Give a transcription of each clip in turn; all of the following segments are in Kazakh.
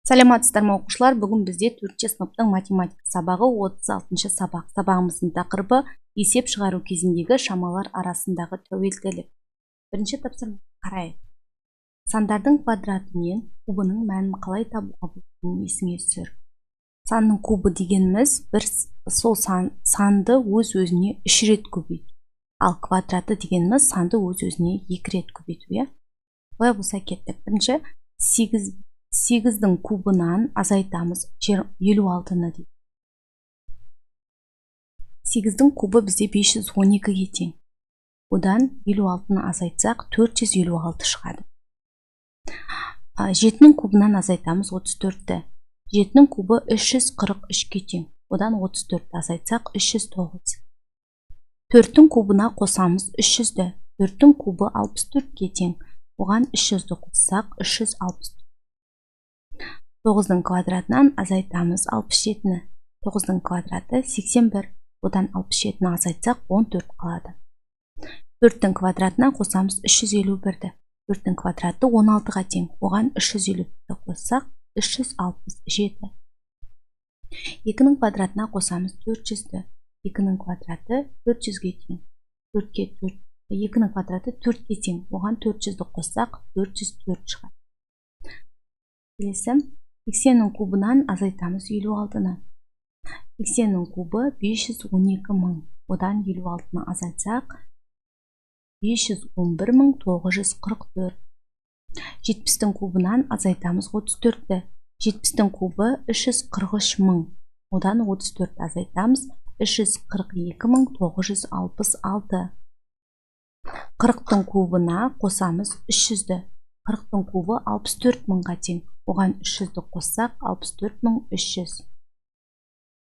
Саламатсыздар ма, оқушылар! Бүгін бізде төртінші сыныптың математика сабағы, 36-шы сабақ. Сабағымыздың тақырыбы: есеп шығару кезіндегі шамалар арасындағы тәуелділік. Бірінші тапсырма қарайық. Сандардың квадраты мен кубының мәнін қалай табуға болатынын есіңе түсір. Санның кубы дегеніміз бір сол санды өз өзіне үш рет көбейту, ал квадраты дегеніміз санды өз өзіне екі рет көбейту, иә. Олай болса, кеттік. Бірінші сегіздің кубынан азайтамыз 56-ны дейді. Сегіздің кубы бізде 512-ге тең. Одан 56-ны азайтсақ, 456 шығады. Жетінің кубынан азайтамыз 34-ті. Жетінің кубы 343-ке тең. Одан 34-ті азайтсақ, 309. Төрттің кубына қосамыз 300-ді. Төрттің кубы 64-ке тең. Оған 300-ді қоссақ, 360. Тоғыздың квадратынан азайтамыз 67-ні. Тоғыздың квадраты 81. Одан 67-ні азайтсақ, 14 қалады. Төрттің квадратына қосамыз 351-ді. Төрттің квадраты 16-ға тең. Оған 351-ді қоссақ, 367. Екінің квадратына қосамыз 400-ді. Екінің квадраты 400-ге тең. Төртке төрт, екінің квадраты төртке тең. Оған 400-ді қоссақ, 404 шығады. Келесі, 80-нің кубынан азайтамыз 56-ны. 80-нің кубы 512 мың. Одан 56-ны азайтсақ, 511 944. 70-тің кубынан азайтамыз 34-ті. 70-тің кубы 343 мың. Одан 34 азайтамыз, 342 966. 40-тың кубына қосамыз 300-ді. 40-тың кубы 64 мыңға тең. Оған 300-ді қоссақ, 64 300.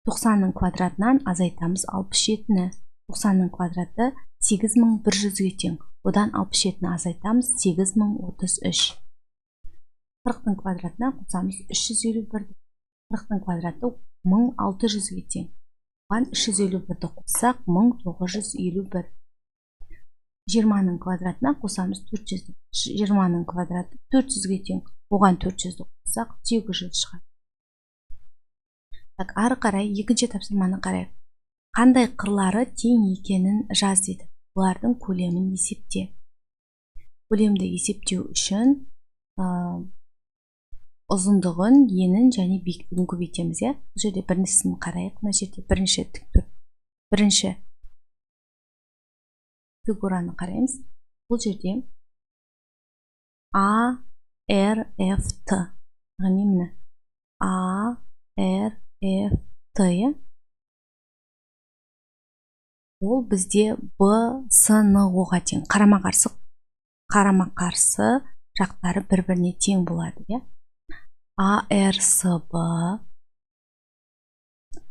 90-ның квадратынан азайтамыз 67-ні. 90-ның квадраты 8100-ге тең. Одан 67-ні азайтамыз, 8033. 40-тың квадратына қосамыз 351-ді. 40-тың квадраты 1600-ге тең. Оған 351-ді қоссақ, 1951. 20-ның квадратына қосамыз 400-ді. 20-ның квадраты 400-ге тең. Оған 400-ді қоссақ, 800 шығады. Так, ары қарай екінші тапсырманы қарайық. Қандай қырлары тең екенін жаз дейді. Олардың көлемін есепте. Көлемді есептеу үшін ұзындығын, енін және биіктігін көбейтеміз, иә. Бұл жерде біріншісін қарайық. Мына жерде бірінші тік, бірінші фигураны қараймыз. Бұл жерде А, Р, Ф, Т, яғни міне, А, Р, Ф, Т, иә. Ол бізде Б, С, Н, О-ға тең. Қарама қарсы, қарама қарсы жақтары бір біріне тең болады, иә. А, Р, С, Б,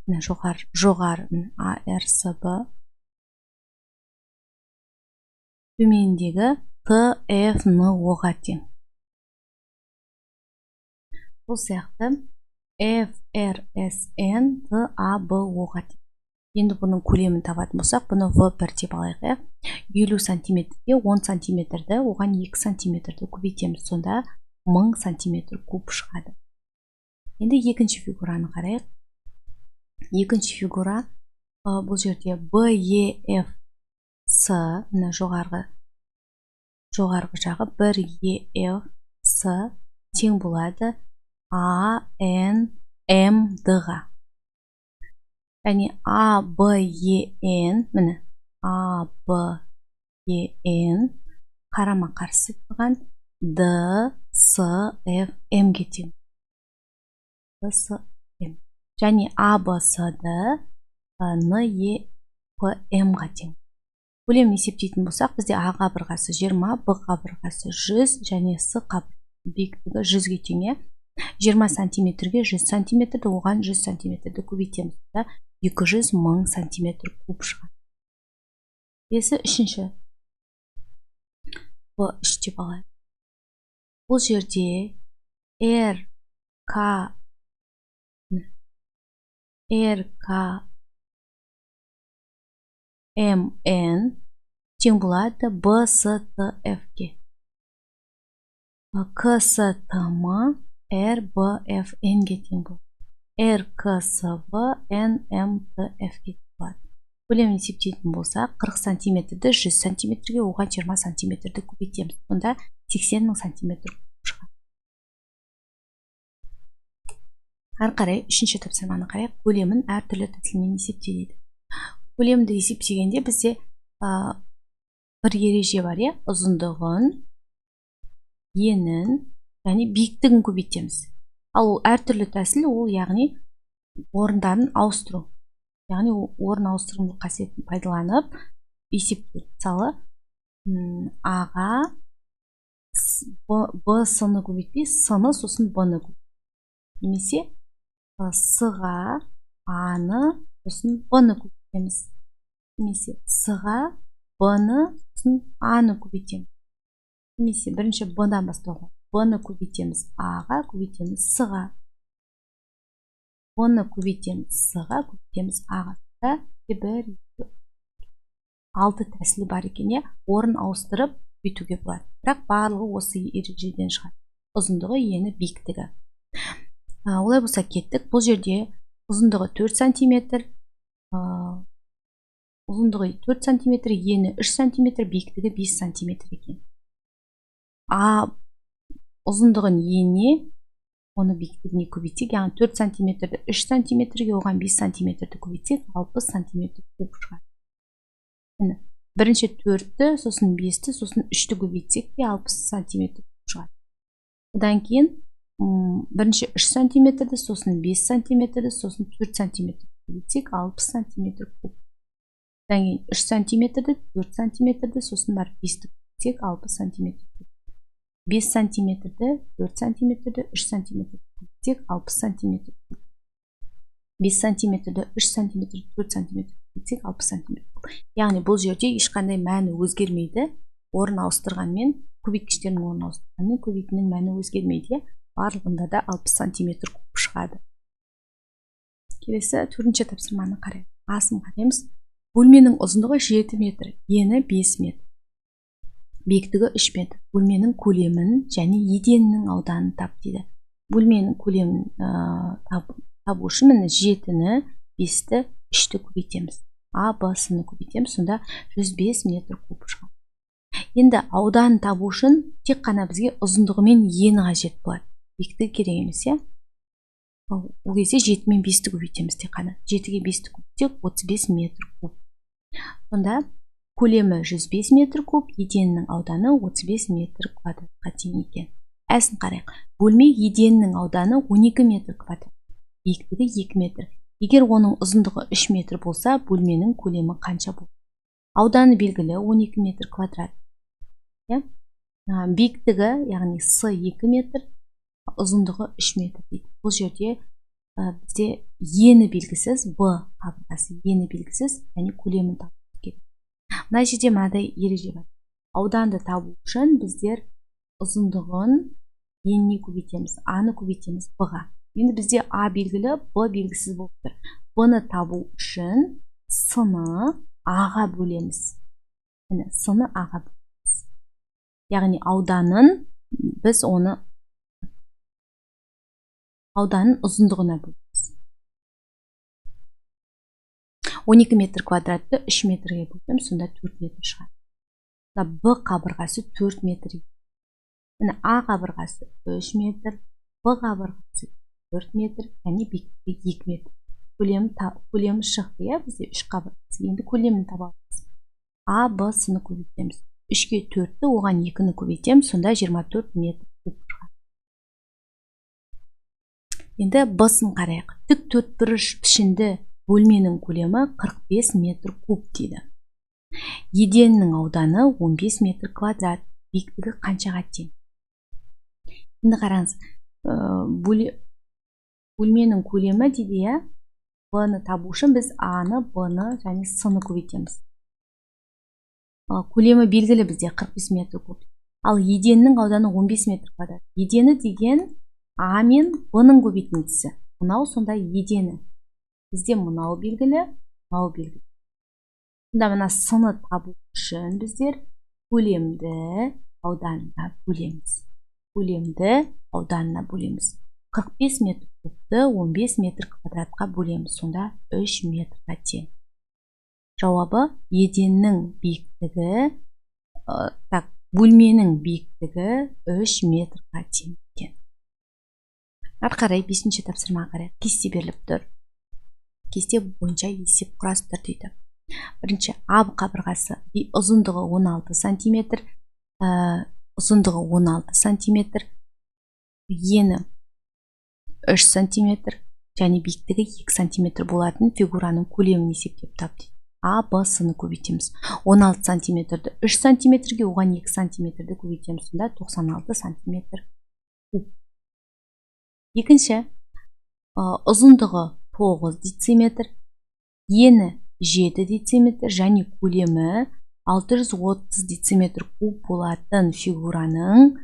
міне, жоғары А, Р, С, Б төменіндегі Т, Ф, Н, О-ға тең. Сол сияқты Ф, Р, С, Н, Т, А, Б, О-ға тең. Енді бұның көлемін табатын болсақ, бұны В1 деп алайық, иә. 50 сантиметрге 10 сантиметрді, оған 2 сантиметрді көбейтеміз. Сонда 1000 сантиметр куб шығады. Енді екінші фигураны қарайық. Екінші фигура, бұл жерде Б, Е, Ф, С, мына жоғарғы жағы 1, Е, Ф, С тең болады А, Н, М, Д-ға. Және А, Б, Е, Н, міне, А, Б, Е, Н қарама қарсы тұрған Д, С, Ф, М-ге тең. Д, С, М. Және А, Б, С, Д, Н, Е, П, М-ға тең. Көлемін есептейтін болсақ, бізде А қабырғасы 20, Б қабырғасы 100 және С биіктігі 100-ге тең, иә. 20 сантиметрге 100 сантиметрді, оған 100 сантиметрді көбейтеміз да, 200 мың сантиметр куб шығады. Келесі үшінші, Б үш деп алайық. Бұл жерде Р, К, Р, К, М, Н тең болады Б, С, Т, Ф-ге. К, С, Т, М. Р, Б, Ф, Н-ге тең болады. Р, К, С, В, Н, М, Т, Ф-ге тең болады. Көлемін есептейтін болсақ, 40 сантиметрді 100 сантиметрге, оған 20 сантиметрді көбейтеміз. Сонда 80 мың сантиметр куб шығады. Ары қарай үшінші тапсырманы қарайық. Көлемін әртүрлі тәсілмен есепте дейді. Көлемді есептегенде бізде бір ереже бар, иә? Ұзындығын, енін және биіктігін көбейтеміз. Ал ол әртүрлі тәсіл, ол яғни орындарын ауыстыру. Яғни орын ауыстыру қасиетін пайдаланып есептеу. Мысалы, А-ға Б, С-ны көбейтпей, С-ны сосын Б-ны көбейтеміз. Немесе С-ға А-ны сосын Б-ны көбейтеміз. Немесе С-ға Б-ны сосын А-ны көбейтеміз. Немесе бірінші Б-дан бастауға. Б-ны көбейтеміз А-ға, көбейтеміз С-ға. Б-ны көбейтеміз С-ға, көбейтеміз А-ға. Бір, екі, алты тәсілі бар екен, иә? Орын ауыстырып көбейтуге болады. Бірақ барлығы осы ережеден шығады. Ұзындығы, ені, биіктігі. Олай болса кеттік. Бұл жерде ұзындығы 4 сантиметр, ұзындығы 4 сантиметр, ені 3 сантиметр, биіктігі 5 сантиметр екен. А ұзындығын еніне, оны биіктігіне көбейтсек, яғни 4 сантиметрді 3 сантиметрге, оған 5 сантиметрді көбейтсек, 60 сантиметр куб шығады. Міне, бірінші 4-ті, сосын 5-ті, сосын 3-ті көбейтсек те 60 сантиметр куб шығады. Одан кейін бірінші 3 сантиметрді, сосын 5 сантиметрді, сосын 4 сантиметрді көбейтсек, 60 сантиметр куб. Одан кейін 3 сантиметрді, 4 сантиметрді, сосын барып 5-ті көбейтсек, 60 сантиметр куб. 5 сантиметрді, 4 сантиметрді, 3 сантиметрді көбейтсек, 60 сантиметр куб. 5 сантиметрді, 3 сантиметрді, 4 сантиметрді көбейтсек, 60 сантиметр куб. Яғни бұл жерде ешқандай мәні өзгермейді. Орын ауыстырғанмен, көбейткіштердің орнын ауыстырғанмен көбейтінің мәні өзгермейді, иә? Барлығында да 60 сантиметр куб шығады. Келесі төртінші тапсырманы қарайық. Асын қараймыз. Бөлменің ұзындығы 7 метр, ені 5 метр, биіктігі 3 метр. Бөлменің көлемін және еденінің ауданын тап дейді. Бөлменің көлемін табу үшін міне 7-ні, 5-ті, 3-ті көбейтеміз. А, Б, С-ны көбейтеміз, сонда 105 метр куб шығады. Енді ауданын табу үшін тек қана бізге ұзындығы мен ені қажет болады. Биіктігі керек емес, иә? Ол кезде 7 мен 5-ті көбейтеміз тек қана. 7-ге 5-ті көбейтсек, 35 метр куб. Сонда көлемі 105 метр куб, еденінің ауданы 35 метр квадратқа тең екен. Әсін қарайық. Бөлме еденінің ауданы 12 метр квадрат, биіктігі 2 метр. Егер оның ұзындығы 3 метр болса, бөлменің көлемі қанша болады? Ауданы белгілі 12 метр квадрат. Иә? Биіктігі, яғни С 2 метр, ұзындығы 3 метр дейді. Бұл жерде бізде ені белгісіз, Б қабырғасы ені белгісіз, және көлемін табу керек. Мына жерде мынадай ереже бар. Ауданды табу үшін біздер ұзындығын еніне көбейтеміз, А-ны көбейтеміз Б-ға. Енді бізде А белгілі, Б белгісіз болып тұр. Б-ны табу үшін С-ны А-ға бөлеміз. Міне, С-ны А-ға бөлеміз. Яғни ауданын біз оны ауданын ұзындығына бөлеміз. 12 метр квадратты 3 метрге бөлсем, сонда 4 метр шығады. Сонда Б қабырғасы 4 метр. Міне, А қабырғасы 3 метр, Б қабырғасы 4 метр, және биіктігі 2 метр. Көлемі шықты, иә, бізде 3 қабырғасы. Енді көлемін таба аламыз. А, Б, С-ны көбейтеміз. 3-ке 4-ті, оған 2-ні көбейтеміз, сонда 24 метр куб шығады. Енді Б-сын қарайық. Тік төртбұрыш пішінді бөлменің көлемі 45 метр куб дейді. Еденінің ауданы 15 метр квадрат, биіктігі қаншаға тең? Енді қараңыз, бөлменің көлемі дейді, иә? Б-ны табу үшін біз А-ны, Б-ны және С-ны көбейтеміз. Көлемі белгілі бізде 45 метр куб. Ал еденнің ауданы 15 метр квадрат. Едені деген А мен Б-ның көбейтіндісі. Мынау сонда едені. Бізде мынау белгілі, мынау белгілі. Сонда мына С-ны табу үшін біздер көлемді ауданына бөлеміз. Көлемді ауданына бөлеміз. 45 метр кубты 15 метр квадратқа бөлеміз, сонда 3 метрға тең. Жауабы еденнің биіктігі, так, бөлменің биіктігі 3 метрға тең екен. Ары қарай 5-ші тапсырмаға қарайық. Кесте беріліп тұр. Кесте бойынша есеп құрастыр дейді. Бірінші А қабырғасы ұзындығы 16 сантиметр, ұзындығы 16 сантиметр, ені 3 сантиметр және биіктігі 2 сантиметр болатын фигураның көлемін есептеп тап дейді. А, Б, С-ны көбейтеміз. 16 сантиметрді 3 сантиметрге, оған 2 сантиметрді көбейтеміз, сонда 96 сантиметр куб. Екінші, ұзындығы 9 дециметр, ені 7 дециметр және көлемі 630 дециметр куб болатын фигураның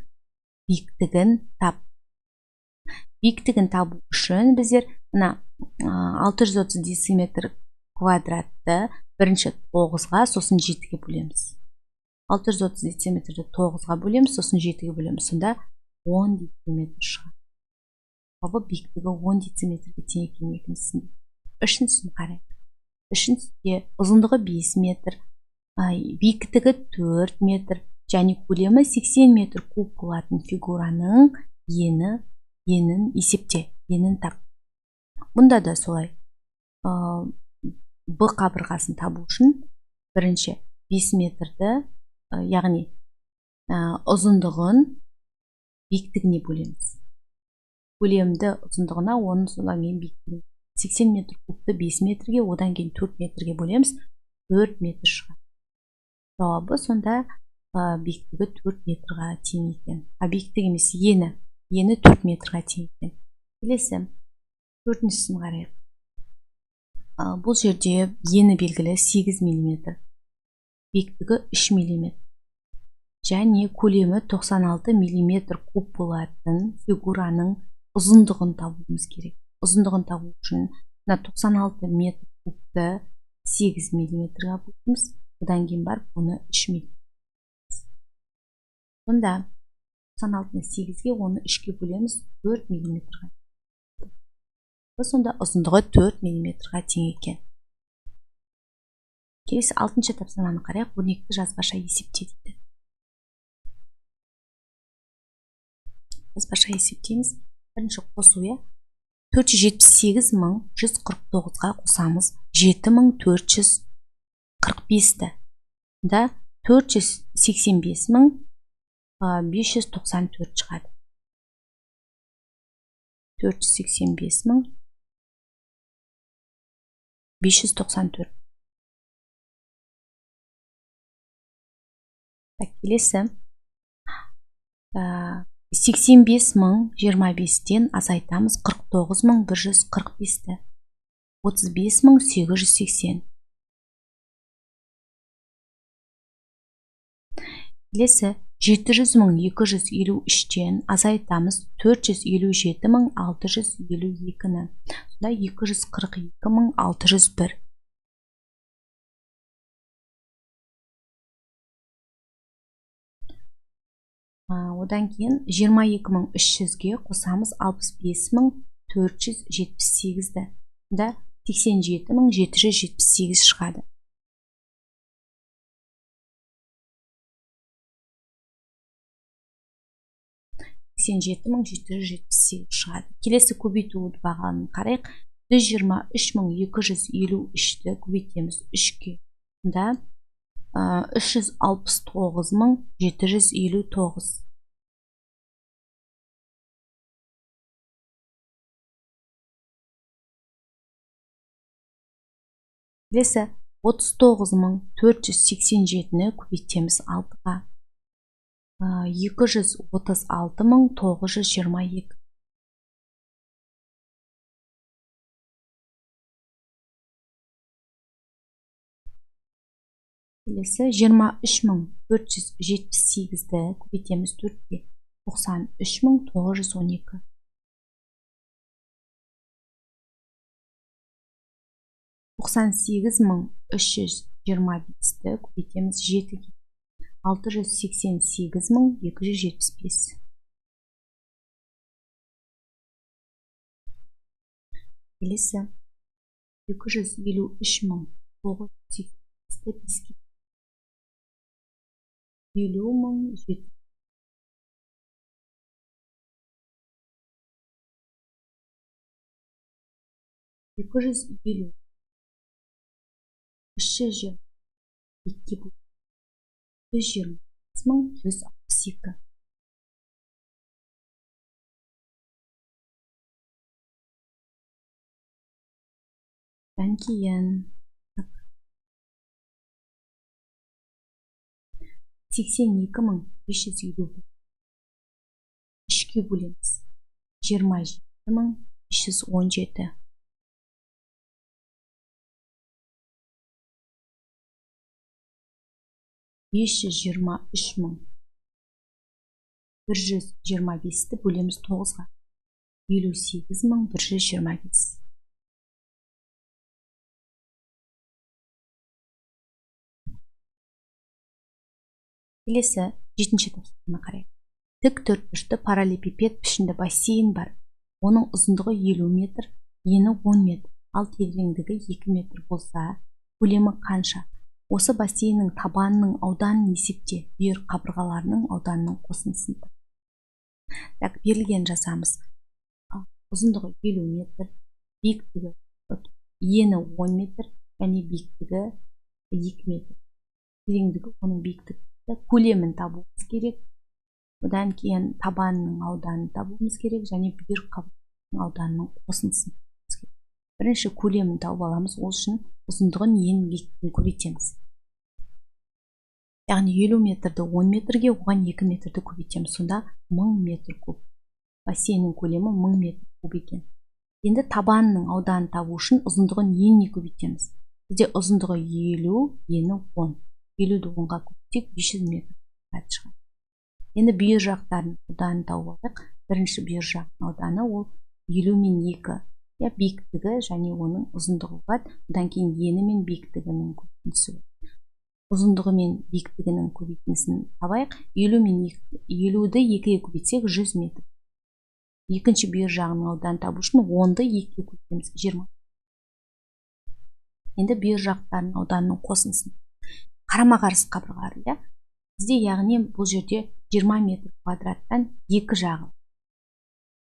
биіктігін тап. Биіктігін табу үшін біздер мына 630 дециметр квадратты бірінші 9-ға, сосын 7-ге бөлеміз. 630 дециметрді 9-ға бөлеміз, сосын 7-ге бөлеміз. Сонда 10 дециметр шығады. Жалпы биіктігі 10 дециметрге тең екен екіншісінде. Үшіншісін қарайық. Үшіншісінде ұзындығы 5 метр, биіктігі 4 метр және көлемі 80 метр куб болатын фигураның енін есепте, енін тап. Бұнда да солай. Б қабырғасын табу үшін бірінші 5 метрді, яғни ұзындығын биіктігіне бөлеміз. Көлемді ұзындығына, оның содан кейін биіктігіне. 80 метр кубты 5 метрге, одан кейін 4 метрге бөлеміз, 4 метр шығады. Жауабы сонда биіктігі 4 метрға тең екен. А биіктігі емес, ені. Ені 4 метрға тең екен. Келесі төртіншісін қарайық. Бұл жерде ені белгілі 8 миллиметр, биіктігі 3 миллиметр және көлемі 96 миллиметр куб болатын фигураның ұзындығын табуымыз керек. Ұзындығын табу үшін мына 96 метр кубты 8 миллиметрге бөлеміз, одан кейін барып оны 3 миллиметр. Сонда 96-ны 8-ге, оны 3-ке бөлеміз, 4 миллиметрға. Сонда ұзындығы 4 миллиметрға тең екен. Келесі 6-шы тапсырманы қарайық. Өрнекті жазбаша есепте дейді. Жазбаша есептейміз. Бірінші қосу, иә. 478 149-ға қосамыз 7445-ті. Сонда 485 594 шығады. 485 594. Так, келесі. 85 025-тен азайтамыз 49 145-ті. 35 880. Келесі 700 253-тен азайтамыз 457 652-ні. Сонда 242 601. Одан кейін 22 300-ге қосамыз 65 478-ді. Сонда 87 778 шығады. 87 778 шығады. Келесі көбейту бағанын қарайық. 123 253-ті көбейтеміз 3-ке. Сонда 369 759. Келесі 39 487-ні көбейтеміз 6-ға. 236 922. Келесі 23 478-ді көбейтеміз 4-ке. 93 912. 98 325-ті көбейтеміз 7-ге. 688 275. Келесі 253 985-ті 5-ке 50 700. 250 320 2-ге бөліп 120 162. Одан кейін 82 550 3-ке бөлеміз, 27 517. 523 125-ті бөлеміз 9-ға, 58 125. Келесі 7-ші тапсырманы қарайық. Тік төртбұрышты параллелепипед пішінді бассейн бар. Оның ұзындығы 50 метр, ені 10 метр, ал тереңдігі 2 метр болса, көлемі қанша? Осы бассейннің табанының ауданын есепте, бүйір қабырғаларының ауданының қосындысын тап. Так, берілген жазамыз. Ұзындығы 50 метр, биіктігі, ені 10 метр және биіктігі 2 метр. Тереңдігі оның биіктігі. Көлемін табуымыз керек. Одан кейін табанының ауданын табуымыз керек және бүйір қабырғаның ауданының қосындысын табуымыз керек. Бірінші көлемін тауып аламыз. Ол үшін ұзындығын ен биіктігін көбейтеміз. Яғни 50 метрді 10 метрге, оған 2 метрді көбейтеміз. Сонда 1000 метр куб. Бассейннің көлемі 1000 метр куб екен. Енді табанының ауданын табу үшін ұзындығын еніне көбейтеміз. Бізде ұзындығы 50, ені 10. 50-ді 10-ға көбейтсек 500 метр квадрат шығады. Енді бүйір жақтардың ауданын тауып алайық. Бірінші бүйір жақтың ауданы ол 50 мен 2, биіктігі және оның ұзындығы болады. Одан кейін ені мен биіктігінің көбейтіндісі болады. Ұзындығы мен биіктігінің көбейтіндісін табайық. 50 мен 50-ді 2-ге көбейтсек 100 метр. Екінші бүйір жағының ауданын табу үшін 10-ды 2-ге көбейтеміз, 20. Енді бүйір жақтарының ауданының қосындысын. Қарама-қарсы қабырғалар, иә? Бізде яғни бұл жерде 20 метр квадраттан екі жағы.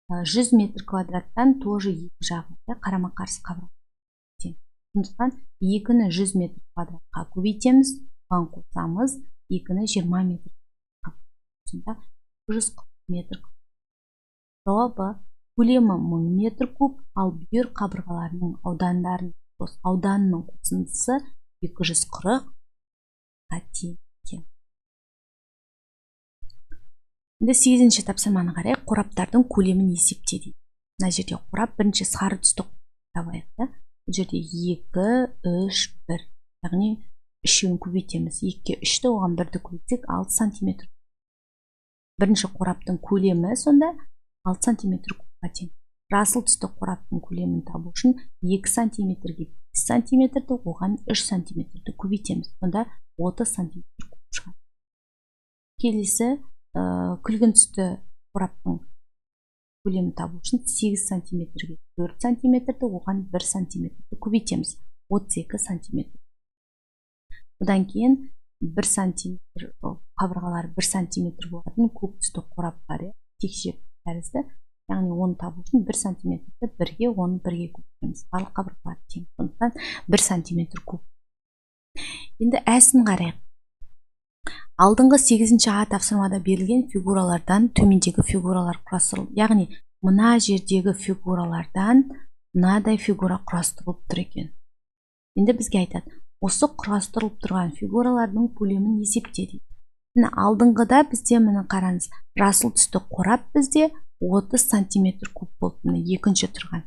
100 метр квадраттан тоже екі жағы, иә? Қарама-қарсы қабырға. Сондықтан 2-ні 100 метр квадратқа көбейтеміз, оған қосамыз 2-ні 20 метр квадратқа. Сонда 140 метр квадрат. Жауабы көлемі 1000 метр куб, ал бүйір қабырғаларының ауданының қосындысы 240 тең екен. Енді 8-ші тапсырманы қарайық. Қораптардың көлемін есепте дейді. Мына жерде қорап бірінші сары түсті табайық, да? Бұл жерде 2, 3, 1. Яғни үшеуін көбейтеміз. 2-ге 3-ті, оған 1-ді көбейтсек 6 сантиметр. Бірінші қораптың көлемі сонда 6 сантиметр кубқа тең. Жасыл түсті қораптың көлемін табу үшін 2 сантиметрге 5 сантиметрді, оған 3 сантиметрді көбейтеміз. Сонда 30 сантиметр куб шығады. Келесі, күлгін түсті қораптың көлемін табу үшін 8 сантиметрге 4 сантиметрді, оған 1 сантиметрді көбейтеміз. 32 сантиметр. Одан кейін 1 сантиметр, қабырғалары 1 сантиметр болатын көк түсті қорап бар, иә, текше тәрізді. Яғни оны табу үшін 1 сантиметрді 1-ге, оны 1-ге көбейтеміз. Барлық қабырғалар тең. Сондықтан 1 сантиметр куб. Енді әсін қарайық. Алдыңғы 8-ші А тапсырмада берілген фигуралардан төмендегі фигуралар құрастырылды. Яғни мына жердегі фигуралардан мынадай фигура құрастырылып тұр екен. Енді бізге айтады, осы құрастырылып тұрған фигуралардың көлемін есепте дейді. Міне алдыңғыда бізде, міне қараңыз, жасыл түсті қорап бізде 30 сантиметр куб болды. Міне екінші тұрған.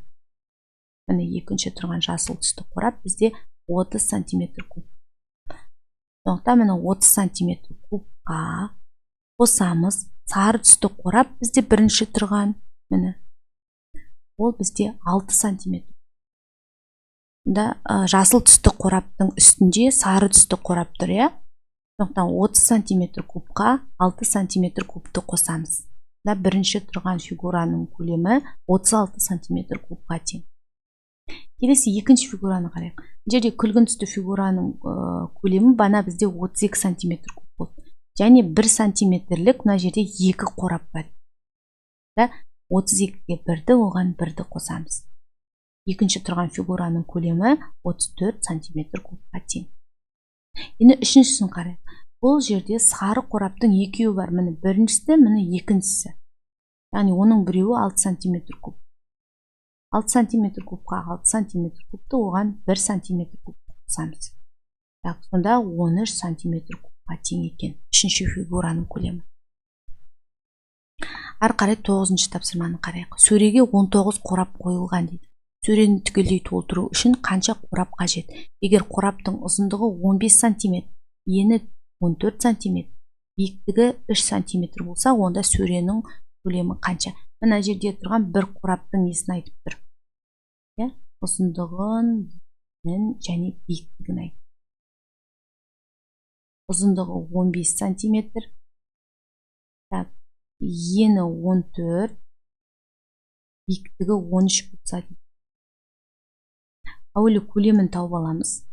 Міне екінші тұрған жасыл түсті қорап бізде 30 сантиметр куб. Сондықтан міне 30 сантиметр кубқа қосамыз. Сары түсті қорап бізде бірінші тұрған, міне ол бізде 6 сантиметр. Сонда жасыл түсті қораптың үстінде сары түсті қорап тұр, иә? Сондықтан 30 сантиметр кубқа 6 сантиметр кубты қосамыз. Сонда бірінші тұрған фигураның көлемі 36 сантиметр кубқа тең. Келесі екінші фигураны қарайық. Бұл жерде күлгін түсті фигураның көлемі бана бізде 32 сантиметр куб болды. Және 1 сантиметрлік мына жерде 2 қорап бар. Да, 32-ге 1-ді, оған 1-ді қосамыз. Екінші тұрған фигураның көлемі 34 сантиметр кубқа тең. Енді үшіншісін қарайық. Бұл жерде сары қораптың екеуі бар. Міне біріншісі, міне екіншісі. Яғни оның біреуі 6 сантиметр куб. 6 сантиметр кубқа 6 сантиметр кубты, оған 1 сантиметр куб қосамыз. Так, сонда 13 сантиметр кубқа тең екен үшінші фигураның көлемі. Ары қарай 9-шы тапсырманы қарайық. Сөреге 19 қорап қойылған дейді. Сөрені түгелдей толтыру үшін қанша қорап қажет? Егер қораптың ұзындығы 15 сантиметр, ені 14 сантиметр, биіктігі 3 сантиметр болса, онда сөренің көлемі қанша? Мына жерде тұрған бір қораптың несін айтып тұр? Иә, ұзындығын, енін және биіктігін айтып. Ұзындығы 15 сантиметр. Так, ені 14, биіктігі 13 болса дейді. Әуелі көлемін тауып аламыз.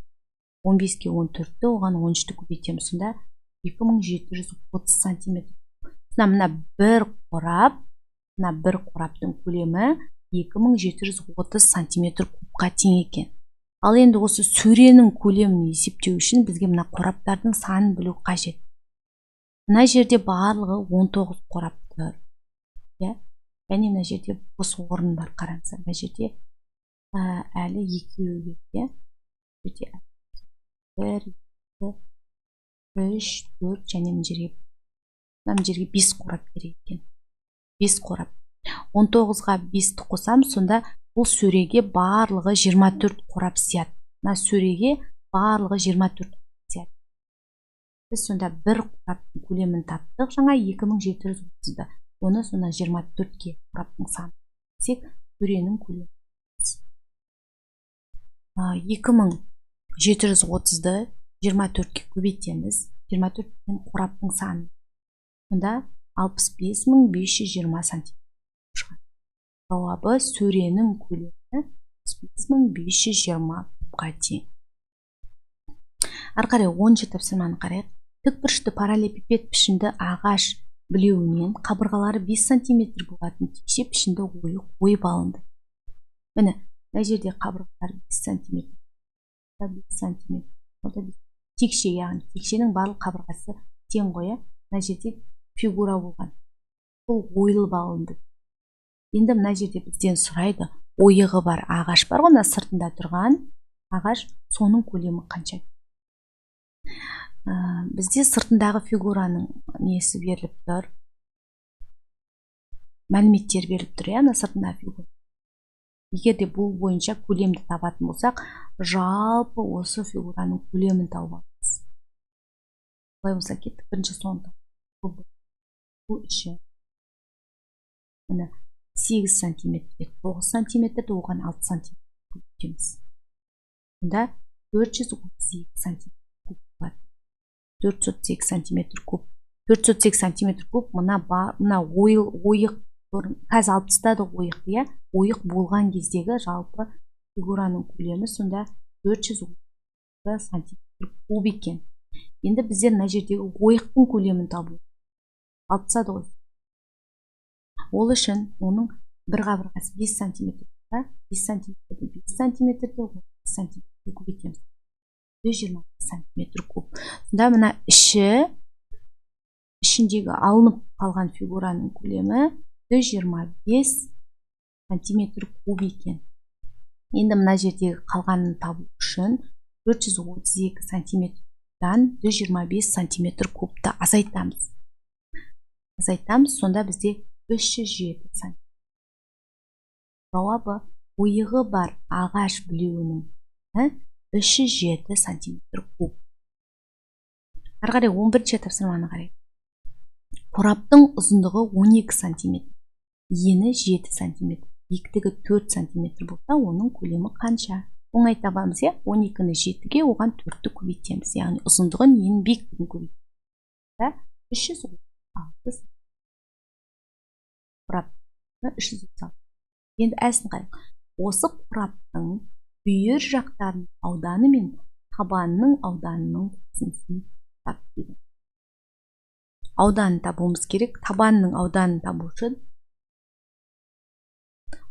15-ке 14-ті, оған 13-ті көбейтеміз. Сонда 2730 сантиметр. Мына бір қорап, мына бір қораптың көлемі 2730 сантиметр кубқа тең екен. Ал енді осы сөренің көлемін есептеу үшін бізге мына қораптардың санын білу қажет. Мына жерде барлығы 19 қорап тұр. Иә? Және мына жерде бос орын бар, қараңыздар. Мына жерде әлі екеуі керек, иә? Жерде 1, 2, 3, 4 және мына жерге 5 қорап керек екен. 5 қорап. 19-ға 5-ті қосамыз, сонда бұл сөреге барлығы 24 қорап сияды. Мына сөреге барлығы 24 қорап сияды. Біз сонда бір қораптың көлемін таптық, жаңа 2730-ды. Оны сонда 24-ке қораптың саны десек, сөренің көлемі 2730-ды 24-ке көбейтеміз. 24 қораптың саны. Сонда 65520 сантиметр шығады. Жауабы сөренің көлемі 65520 кубқа тең. Ары қарай 10-шы тапсырманы қарайық. Тікбұрышты параллелепипед пішінді ағаш білеуінен қабырғалары 5 сантиметр болатын текше пішінді ойық ойып алынды. Міне, мына жерде қабырғалары 5 сантиметр, 5 сантиметр. Текше, яғни текшенің барлық қабырғасы тең ғой, иә? Мына жерде фигура болған. Бұл ойылып алынды. Енді мына жерде бізден сұрайды, ойығы бар ағаш бар ғой, мына сыртында тұрған ағаш, соның көлемі қанша? Бізде сыртындағы фигураның несі беріліп тұр? Мәліметтер беріліп тұр, иә, мына сыртындағы фигура. Егер де бұл бойынша көлемді табатын болсақ, жалпы осы фигураның көлемін тауып аламыз. Олай болса кеттік, бірінші соны табу. Бұл іші. Міне 8 сантиметрге 9 сантиметрді, оған 6 сантиметр көбейтеміз. Сонда 432 сантиметр куб болады. 432 сантиметр куб. 432 сантиметр куб мына ойық қазір алып тастады ойықты, иә? Ойық болған кездегі жалпы фигураның көлемі сонда 432 сантиметр куб екен. Енді біздер мына жердегі ойықтың көлемін табу. Алып тастады ғой. Ол үшін оның бір қабырғасы 5 сантиметр, 5 сантиметрді 5 сантиметрді 5 сантиметрге көбейтеміз. 120 сантиметр куб. Сонда мына ішіндегі алынып қалған фигураның көлемі 125 сантиметр куб екен. Енді мына жердегі қалғанын табу үшін 432 сантиметрдан 125 сантиметр кубты азайтамыз. Азайтамыз, сонда бізде 307 сантиметр. Жауабы ойығы бар ағаш білеуінің 307 сантиметр куб. Ары қарай 11-ші тапсырманы қарайық. Қораптың ұзындығы 12 сантиметр, ені 7 сантиметр, биіктігі 4 сантиметр болса, оның көлемі қанша? Оңай табамыз, иә? 12-ні 7-ге, оған 4-ті көбейтеміз. Яғни ұзындығын, енін, биіктігін көбейтеміз. 336 қорап 336. Енді әсін қарайық. Осы қораптың бүйір жақтарының ауданы мен табанының ауданының қосындысын тап дейді. Ауданын табуымыз керек. Табанның ауданын табу үшін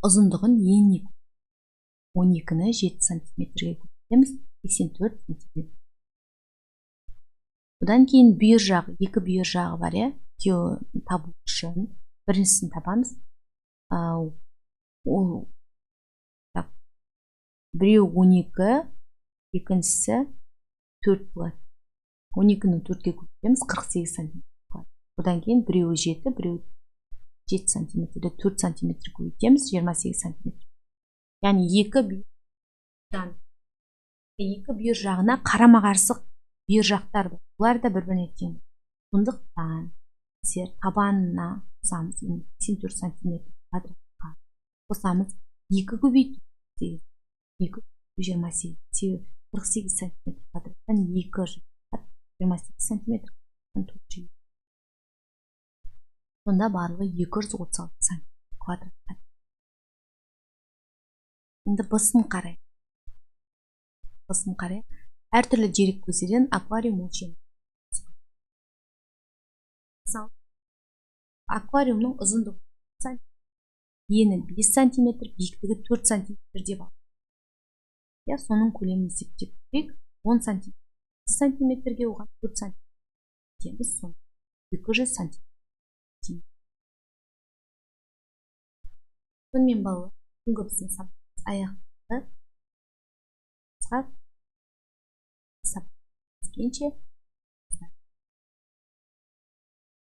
ұзындығын еніне 12-ні 7 сантиметрге көбейтеміз, 84 сантиметр. Одан кейін бүйір жағы, екі бүйір жағы бар, иә, екеуін табу үшін біріншісін табамыз. Ол так, біреу 12, екіншісі 4 болады. 12-ні 4-ке көбейтеміз, 48 сантиметр болады. Одан кейін біреуі 7, біреуі 7 сантиметрді 4 сантиметр көбейтеміз, 28 сантиметр. Яғни екі бүйір жағына қарама-қарсы бүйір жақтар бар. Бұлар да бір-біріне тең. Сондықтан біздер табанына қосамыз, 84 сантиметр квадратқа қосамыз 2 көбейту 2 28, себебі 48 сантиметр квадраттан 2 28 сантиметр 4. Сонда барлығы 236 сантиметр квадратқа. Енді б-сын қарайық. Б-сын қарайық. Әртүрлі дерек көздерден аквариум өлшемі. Мысалы, аквариумның ұзындығы ені 5 сантиметр, биіктігі 4 сантиметр деп алдық. Иә, соның көлемін есептеп көрейік. 10 сантиметр, 5 сантиметрге оған 4 сантиметр, сонда 200 сантиметр. Сонымен, балалар, бүгінгі біздің сабағымыз аяқталды. Сабақ